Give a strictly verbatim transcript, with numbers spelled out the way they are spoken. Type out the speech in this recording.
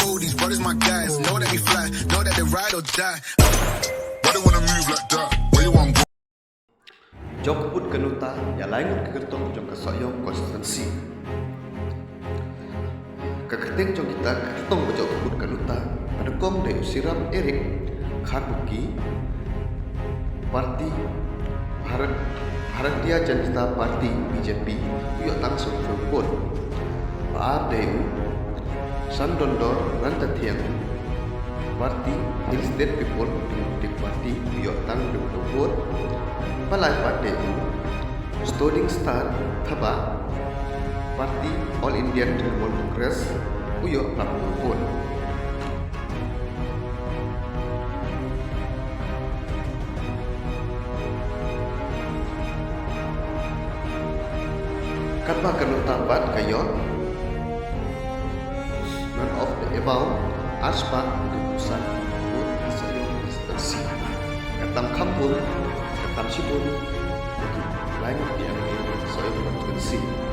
Oh, these brothers my guys. Know that we fly, know that they ride or die. Why they wanna move like that? Where you want go? Jong ka pud ka nota, ïa lai ngut ki kyrtong jong ka Sohiong constituency. Ka kyrteng jong kita ki kyrtong ba jong ka pud ka nota, ba nyngkong dei u Siram Eric, Kharbuki, party Bharat, Bharatiya Janata Party, B J P, u ïoh tang sanphew vote. Ba ar dei u Sandondor Rantathiang, party Hill State People Democratic Party, u ïoh tang hynriewphew vote. Ba lai pat dei u Stoding Star Thabah, party All Indian Trinamool Congress, u ïoh phra phew vote. Katba ka nota pat ka ïoh, none of the above, arspah hynriewphew san vote ha Sohiong constituency. Ka tam kham bun, ka tam shibun, ki lai ngut ki M L A Sohiong constituency.